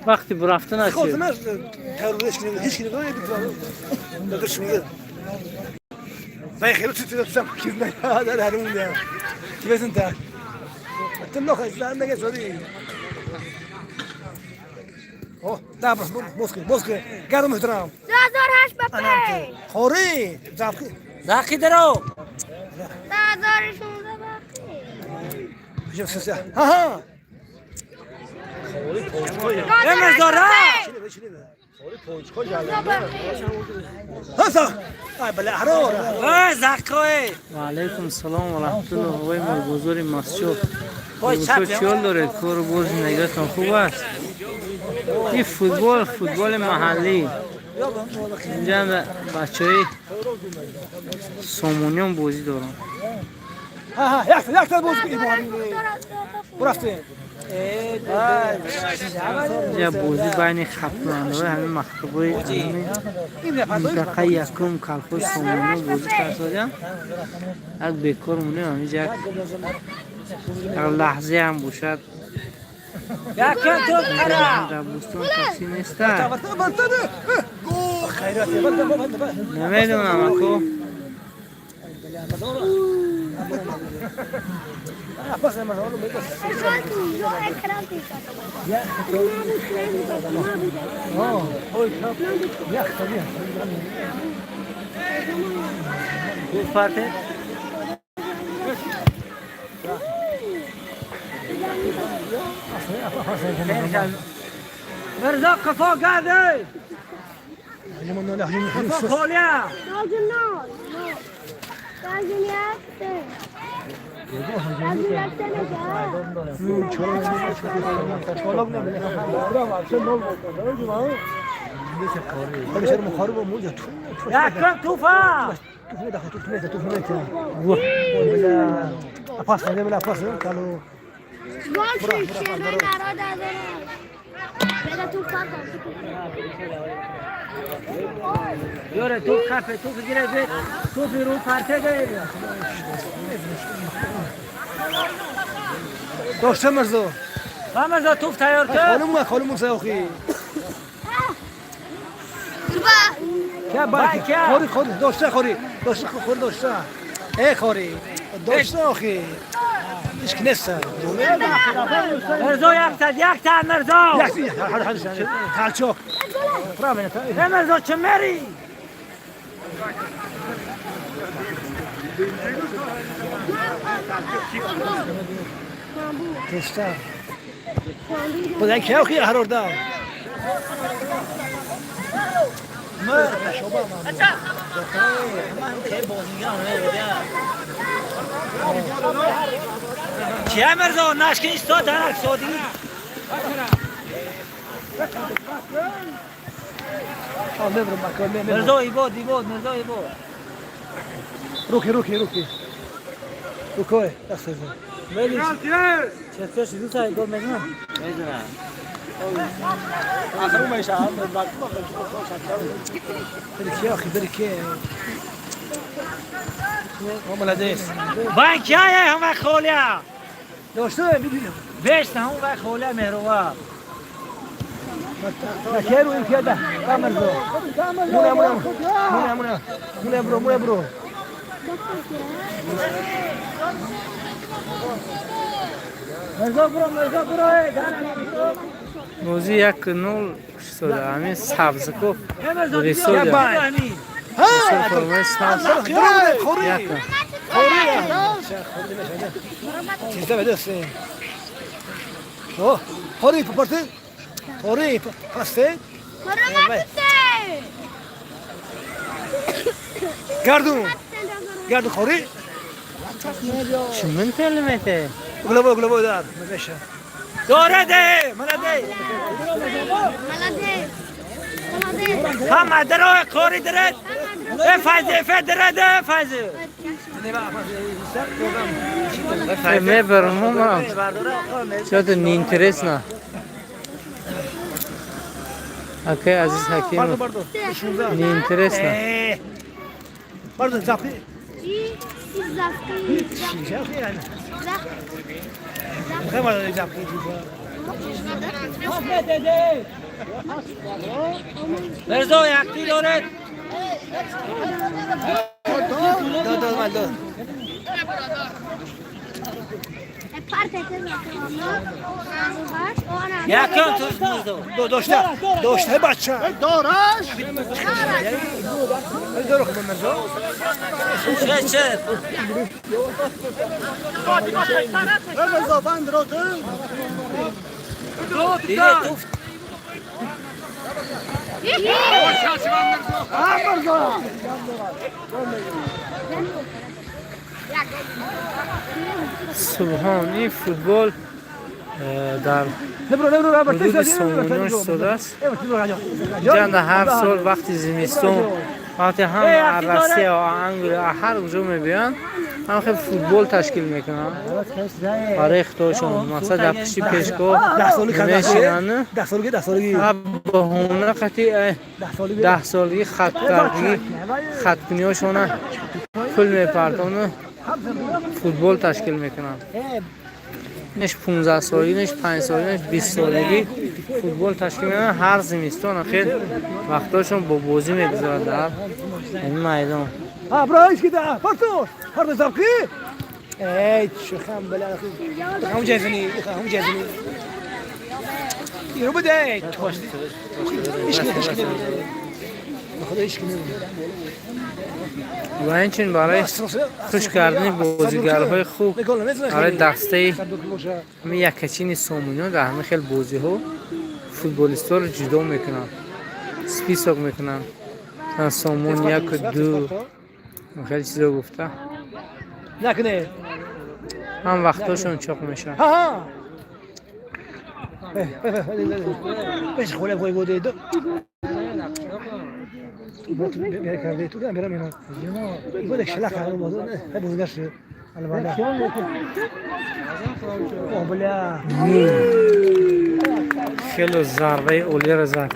Вақти бурафтан аст. Ва алайкум салом ва раҳматуллоҳ. Овои молбозори масчоҳ. Чиёл доред? Кору бор зиндагиатон хуб аст? Ин футбол, футболи маҳаллӣ. Инҷа бачаҳои сомониён бозӣ доранд. Инҷа бозӣ байни хатмандҳои ҳамин мактабҳои минтақаи якум колхози сомониён бозӣ кардодиям. Як бекор монем ҳаминҷа, як лаҳзаам бошад. Дар бӯстон такси неста. Намедонам ако. مرزا قفا قاعد قفا خوليا يا كم توفا یاره تو خفه تو گیره بید تو رو پرته گیره داشته مرزا مرزا توف تیار کرد خالمون خالمون سیاخی خوری خوری داشته خوری داشته خوری داشته ای خوری داشته آخی هیچ نیست مرزا یک تا یک تا مرزا یک تا چوک مرزا چه مری تستا بودن که آخی هر اردم چیه مرزا نشکن ایستاد درک سادی مرزا ایباد ایباد مرزا ایباد روکی روکی روکی روکوه دست بزن چطور شدی سعی گل میزنم میزنم برکی آخی برکی بانک کیه هم خولیا داشته میبینم بیشت هم وقت خولیا مهروا نکرو این پیاده مرزا مونه مونه مونه مونه مونه برو مونه برو مرزا برو مرزا برو бозӣ 1-0 шуда. Ҳамин сабзико рисода. Сабз. خوری پرته خوری پسته گردون گردون خوری چمن تلمته گلابو گلابو دار میشه داره ده ملده هم درو خوری درد فایزه فدره ده فایزه мебарам ҳама чото неинтересно. Акай Азиз Ҳакимов неинтересно. برضه زفقي. چی؟ زفقی. زفقي يعني. خير زفقي. مرزا یکتی دارد. دو دو من دو. یکم تو مرزا. دو داشته داشته بچه. دارش دو رخ مرزا. چه چه؟ مرزا بند رو تو. دیده تو. Субҳон, ин футбол дар ҳудуди Сомониён истодааст. Ҷанда ҳар сол вақти зимистон, вақте ҳам Россия, Англия, ҳар куҷо мебиёянд, ҳам хел футбол ташкил мекунанд барои худошон. Мақсад дар пишти пешгоҳ мешинанд, баҳона қати 10 солагӣ хаткардагӣ, хаткуниҳошона пул мепартону футбол ташкил мекунанд. Неш 15 солагӣ, неш 5 солагӣ, неш 20 солагӣ футбол ташкил мекунанд. Ҳар зимистон хел вақтҳошон бо бозӣ мегузарад дар ин майдон. ها برايش كده فرتوش فرتوش زفقي. اي شخام بلا هم جايزني هم جايزني يربد اي ايش كده ايش كده خدا ايش كده. Ва инчунин барои хуш кардани бозигарҳои хуб барои дастаи ҳамин якачини Сомониён дар ҳамин хел бозиҳо футболистҳоро ҷудо мекунанд, список мекунанд, Сомон яку ду, хеле чизо гуфта. نکنه. Ҳам вақтҳошон чоқ мешавад. ها ها ايش خوله بوي بودي دو تو كان بيرامي يقول لك شلاخ على الموضوع ابو قش على بعض اوه بلا. Хеле зарбаи олиро зад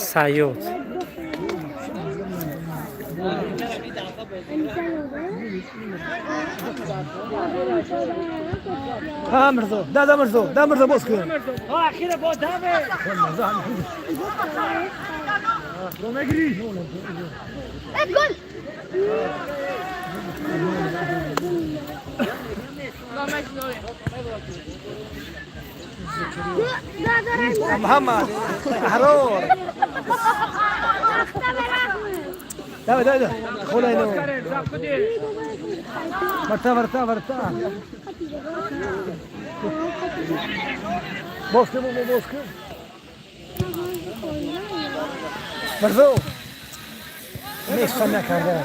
Саёд. ها مرزو دا دا مرزو دا مرزو بوس کن. اخیر با دمه. گل. محمد احرار دا دا دا خوله اینو برتا برتا برتا باز کن باز کن مرزو نیستم نکرده.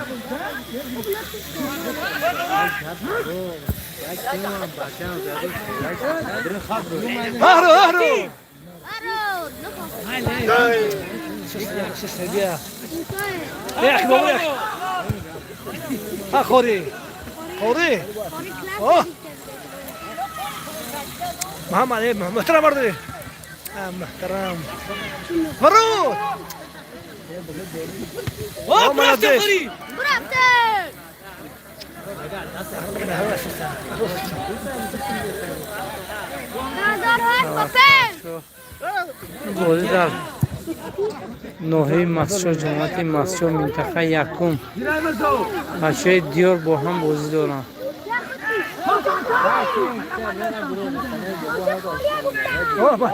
اهرو اهرو يا اخي بابا يا اخي ها خوري خوري اوه محمد ايه محترم برضه اه محترم مرود. اوه برافته خوری. برافته. 2008 با 5. Бозӣ дар ноҳияи Мастчоҳ, ҷамоати Мастчоҳ, минтақаи якум. Бачаҳои диёр бо ҳам бозӣ доранд.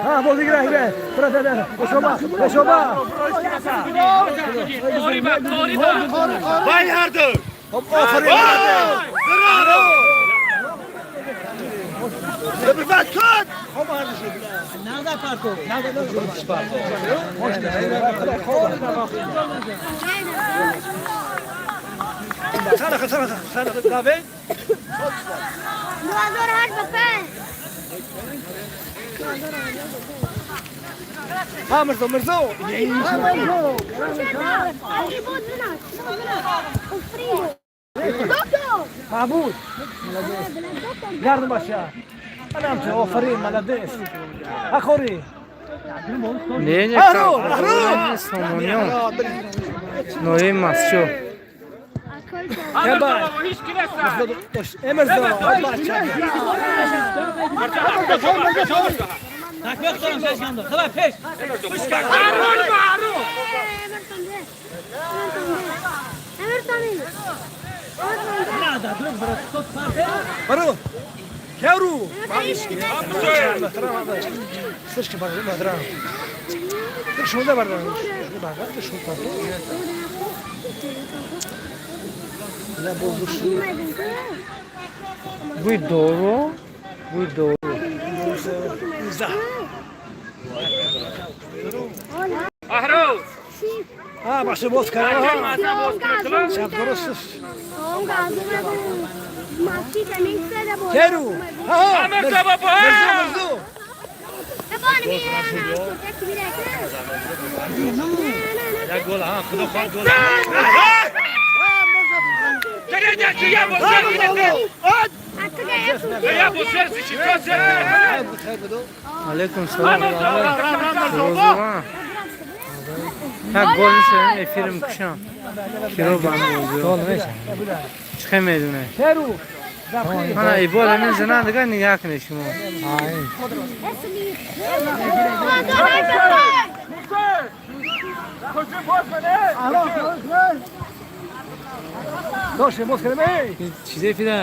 ها بازی گره برادر بشوبا بشوبا. وای هر دو. آفرین. برفت کن. نقدر پرتو. سنة سنة سنة دافي. 2008 با 5. ها مرزو مرزو. علی بود دكتور. معبود گردن باشه انا هم آفرین ملدس اخوری. Не. Аҳрор, аҳрор! Сомониён, ноҳияи Мастчоҳ. برو كارو سرش بدران شو ده بردان شو لا بوزوش. بوی دورو بوی دورو. ها باشه باز کردم شب درست كارو ها مرزو مرزو. گل ها خدا خواهد گل. Алейкум салом. Як гол мешавем, эфир мекушам. Киро бандо чӣ медоне? Ана ибора мезананд, дигар нигаҳ кунед шумо. داشت باز کردم. چیزی پیدا.